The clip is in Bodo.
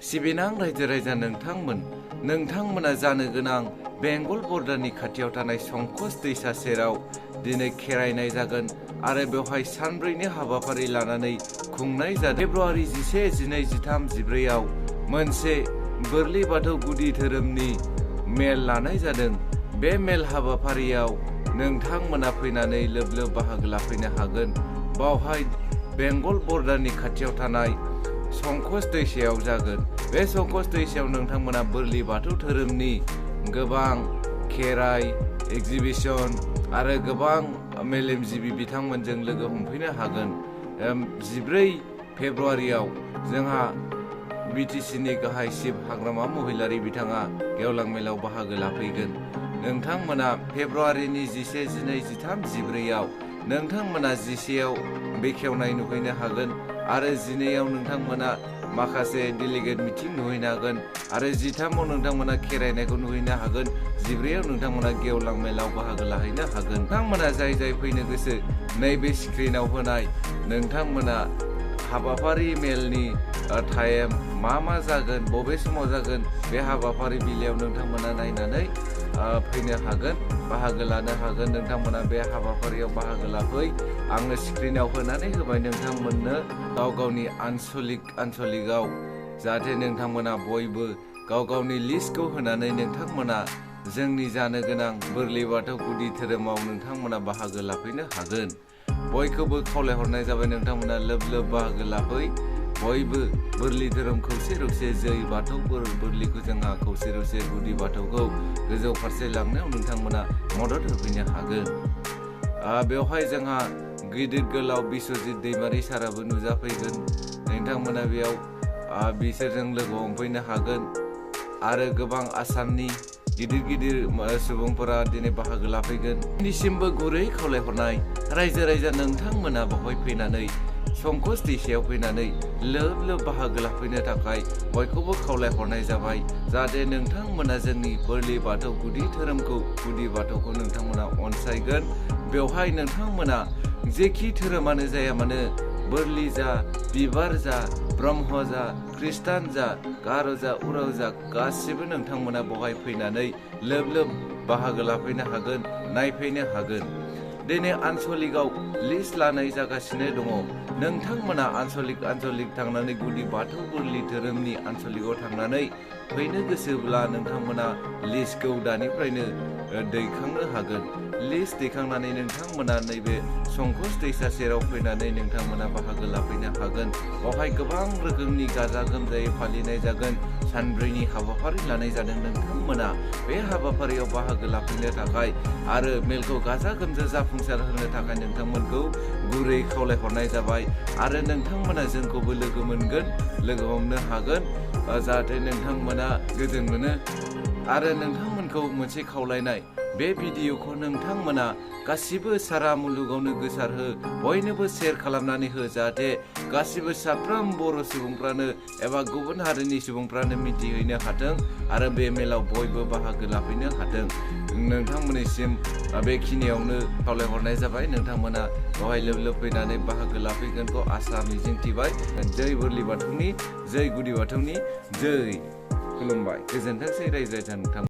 सिबिनां रायजो राजा नोंथांमोना जानो गोनां बेंगल बर्डारनि खाथियाव थानाय संकस दैसा सेराव दिनै खेरायनाय जागोन आरो बेवहाय सानब्रैनि हाबाफारि लानानै खुंनाय जादों। फेब्रुवारि 11, 12, 13, 14आव मोनसे बोरलि बाथौ गुदि धोरोमनि मेल लानाय जादों। बे मेल हाबाफारियाव नोंथांमोना फैनानै लोब लोब बाहागो लाफैनो हागोन। बावहाय बेंगल बर्डारनि खाथियाव थानाय संकस दैसायाव जागोन। बे संकस दैसायाव नोंथांमोना बोरलि बाथौ धोरोमनि गोबां खेराइ एग्जिबिशन आरो गोबां मेलेमजिबि बिथांमोनजों लोगो हमफैनो हागोन। 14 फेब्रुवारियाव जोंहा BTCनि गाहाय चिफ हाग्रामा महिलारि बिथाङा गेवलां मेलाव बाहागो लाफैगोन। नोंथांमोना फेब्रुवारिनि 11, 12, 13, 14आव नोंथांमोना 11आव बेखेवनाय नुहैनो हागोन आरो 12आव नोंथांमोना माखासे डेलिगेट मिटिं नुहैनो हागोन आरो 13आव नोंथांमोना खेरायनायखौ नुहैनो हागोन। 14आव नोंथांमोना गेवलां मेलाव बाहागो लाहैनो हागोन। नोंथांमोना जाय फैनो गोसो नैबे स्क्रिनाव होनाय नोंथांमोना हाबाफारि मेलनि टाइम मा जागोन बबे समाव जागोन बे हाबाफारि बिलाइयाव नोंथांमोना नायनानै फैनो हागोन बाहागो लानो हागोन। नोंथांमोना बे हाबाफारियाव बाहागो लाफै आङो स्क्रिनाव होनानै होबाय नोंथांमोननो गाव गावनि आनसलिकआव जाहाथे नोंथांमोना बयबो गाव गावनि लिस्टखौ होनानै नोंथांमोना जोंनि जानो गोनां बोरलि बाथौ गुदि धोरोमाव नोंथांमोना बाहागो लाफैनो हागोन। बयखौबो खावलायहरनाय जाबाय नोंथांमोना लोब लोब बाहागो लाफै बयबो बोरलि धोरोम खौसे रौसे जै बाथौ बोरलिखौ जोंहा खौसे रौसे गुदि बाथौखौ गोजौ फारसे लांनायाव नोंथांमोना मदद होफैनो हागोन। बेवहाय जोंहा गिदिर गोलाव बिश्वजित दैमारि साराबो नुजाफैगोन। नोंथांमोना बेयाव बिसोरजों लोगो हमफैनो हागोन आरो गोबां आसामनि गिदिर सुबुंफोरा दिनै बाहागो लाफैगोन। दिनैसिमबो गुरै खावलायहरनाय रायजो राजा नोंथांमोना बेवहाय फैनानै संकस दैसायाव फैनानै लोब लोब बाहागो लाफैनो थाखाय बयखौबो खावलायहरनाय जाबाय जाहाथे नोंथांमोना जोंनि बोरलि बाथौ गुदि बाथौखौ नोंथांमोना अनसायगोन। बेवहाय नोंथांमोना जेखि धोरोमानो जाया मानो बोरलि जा बिबार जा ब्रह्म जा ख्रिस्टान जा गार' जा उराव जा गासिबो नोंथांमोना बेवहाय फैनानै लोब लोब बाहागो लाफैनो हागोन नायफैनो हागोन। दिनै आनसलिकआव लिस्ट लानाय जागासिनो दङ। नोंथांमोना आनसलिक थांनानै गुदि बाथौ बोरलि धोरोमनि आनसलिकआव थांनानै फैनो गोसोब्ला नोंथांमोना लिस्टखौ दानिफ्रायनो दैखांनो हागोन। लिस्ट दैखांनानै नोंथांमोना नैबे संकस दैसा सेराव फैनानै नोंथांमोना बाहागो लाफैनो हागोन। बेवहाय गोबां रोखोमनि गाजा गोमजायै फालिनाय जागोन। सानब्रैनि हाबाफारि लानाय जादों। नोंथांमोना बे हाबाफारियाव बाहागो लाफैनो थाखाय आरो मेलखौ गाजा गोमजा जाफुंसार होनो थाखाय नोंथांमोनखौ गुरै खावलायहरनाय जाबाय आरो नोंथांमोना जोंखौबो लोगो मोनगोन लोगो हमनो हागोन जाहाथे नोंथांमोना गोजोन मोनो। आरो नोंथांमोनखौ मोनसे खावलायनाय बे भिडिअखौ नोंथांमोना गासिबो सारा मुलुगावनो गोसारहो बयनोबो शेयार खालामनानै हो जाहाथे गासिबो साफ्रोम बर' सुबुंफ्रानो एबा गुबुन हारिनि सुबुंफ्रानो मिथिहैनो हाथों आरो बे मेलाव बयबो बाहागो लाफैनो हाथों। नोंथांमोननिसिम बेखिनियावनो खावलायहरनाय जाबाय। नोंथांमोना बेवहाय लोब लोब फैनानै बाहागो लाफैगोनखौ आसा मिजिंथिबाय। जै बोरलि बाथौनि जै गुदि बाथौनि जै खुलुमबाय। गोजोनथोंसै रायजो राजा नोंथां।